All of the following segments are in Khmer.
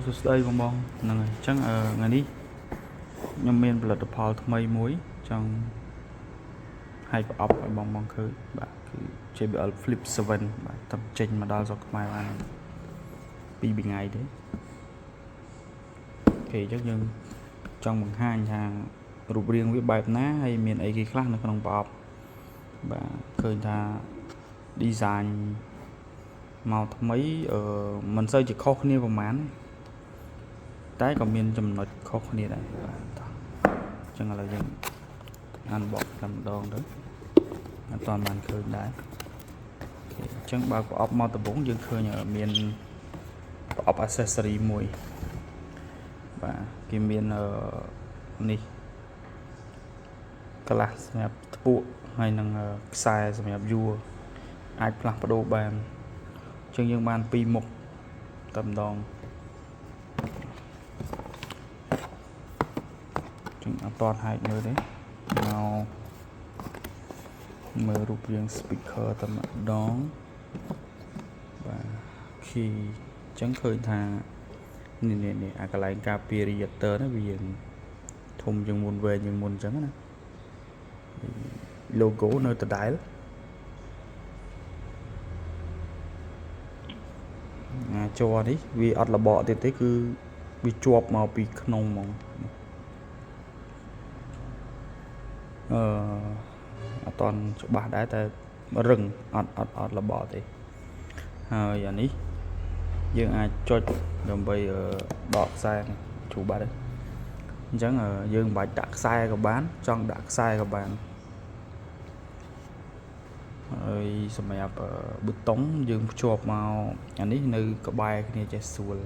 សួស្តីបងបងហ្នឹងហើយអញ្ចឹងថ្ងៃនេះខ្ញុំមានផលិតផលថ្មីមួយចង់ឲ្យប្រអប់ឲ្យបងបងឃើញបាទគឺ JBL Flip 7បាទតំចេញមកដល់ស្រុកខ្មែរបានពីរថ្ងៃទេOK អញ្ចឹងយើងចង់បង្ហាញថារូបរាងវាបែបណាហើយមានអីគេខ្លះនៅក្នុងប្រអប់បាទឃើញថា design មកថ្មីមិនសូវជាខុសគ្នាប្រហែលទេតែក៏មានចំណុចខុសគ្នាដែរបាទតោះអញ្ចឹងឥឡូវយើង unbox តែម្ដងទៅអត់ទាន់បានឃើញដែរ OK អញ្ចឹងបើកប្រអប់មកដំបូងយើងឃើញមានប្រអប់ accessory មួយបាទគេមាននេះក្លាស់សម្រាប់ថ្ពក់ហើយនឹងខ្សែសម្រាប់យួរអាចផ្លាស់ប្ដូរបានអញ្ចឹងយើងបានពីរមុខតែម្ដងចឹងអត់តហែកមើលទេមកមើលរូបរាង speaker តែម្ដងបាទ key អញ្ចឹងឃើញថានេះនេះនេះអាកន្លែងការពារ radiator នេះវាយើងធំជាងមុនវែងជាងមុនអញ្ចឹងណា logo នៅដដែលអាច័រនេះវាអត់លបកទៀតទេគឺវាជាប់មកពីក្នុងហ្មងអឺអត់តន់ច្បាស់ដែរតែរឹងអត់អត់អត់លបកទេហើយអានេះយើងអាចចុចដើម្បីដកខ្សែនេះជ្រុះបាត់ទេអញ្ចឹងយើងមិនបាច់ដាក់ខ្សែក៏បានចង់ដាក់ខ្សែក៏បានហើយសម្រាប់ប៊ូតុងយើងភ្ជាប់មកអានេះនៅក្បែរគ្នាចេះស្រួល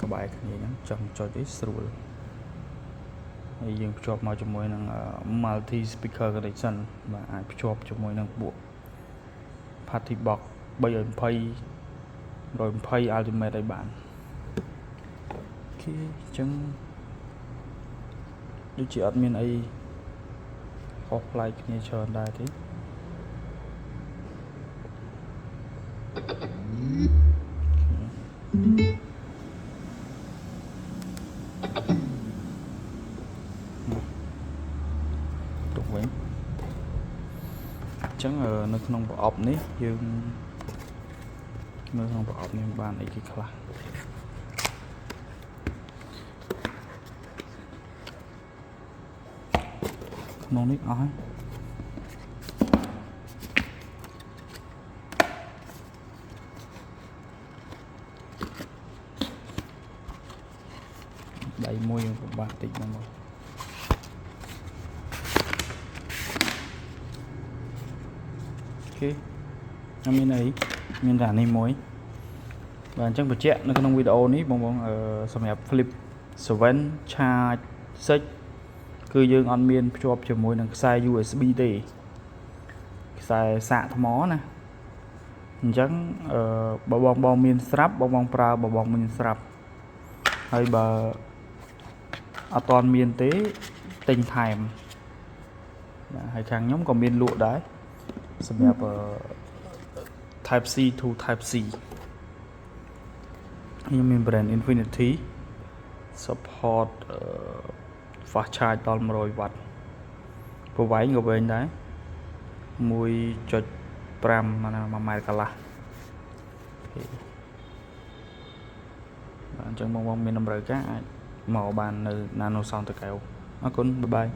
ក្បែរគ្នាហ្នឹងចង់ចុចអីស្រួលហើយយើងភ្ជាប់មកជាមួយនឹង multi speaker connection បាទអាចភ្ជាប់ជាមួយនឹងពួក party box 320 120 ultimate ឲ្យបាន OK អញ្ចឹងដូចជាអត់មានអីខុសប្លែកគ្នាច្រើនដែរទេទុកវិញអញ្ចឹងនៅក្នុងប្រអប់នេះយើងនៅក្នុងប្រអប់នេះបានអីគេខ្លះក្នុងនេះអស់ហើយដៃមួយយើងពិបាកតិចហ្នឹងមក OK អត់មានអីមានតែអានេះមួយបាទអញ្ចឹងបញ្ជាក់នៅក្នុងវីដេអូនេះបងបងអឺសម្រាប់ Flip 7 Charge 6គឺយើងអត់មានភ្ជាប់ជាមួយនឹងខ្សែ USB ទេខ្សែសាកថ្មណាអញ្ចឹងអឺបើបងបងមានស្រាប់បងបងប្រើបើបងមានស្រាប់ហើយបើអត់ទាន់មានទេទិញថែមបាទហើយខាងខ្ញុំក៏មានលក់ដែរសម្រាប់អឺ Type C to Type C ខ្ញុំមាន brand Infinity support fast charge ដល់100 W ប្រវែងក៏វែងដែរ1.5ណា1ម៉ែត្រកន្លះ OK បាទអញ្ចឹងបងបងមានតម្រូវការអាចមកបាននៅ Nano Sound តកែវអរគុណ bye bye.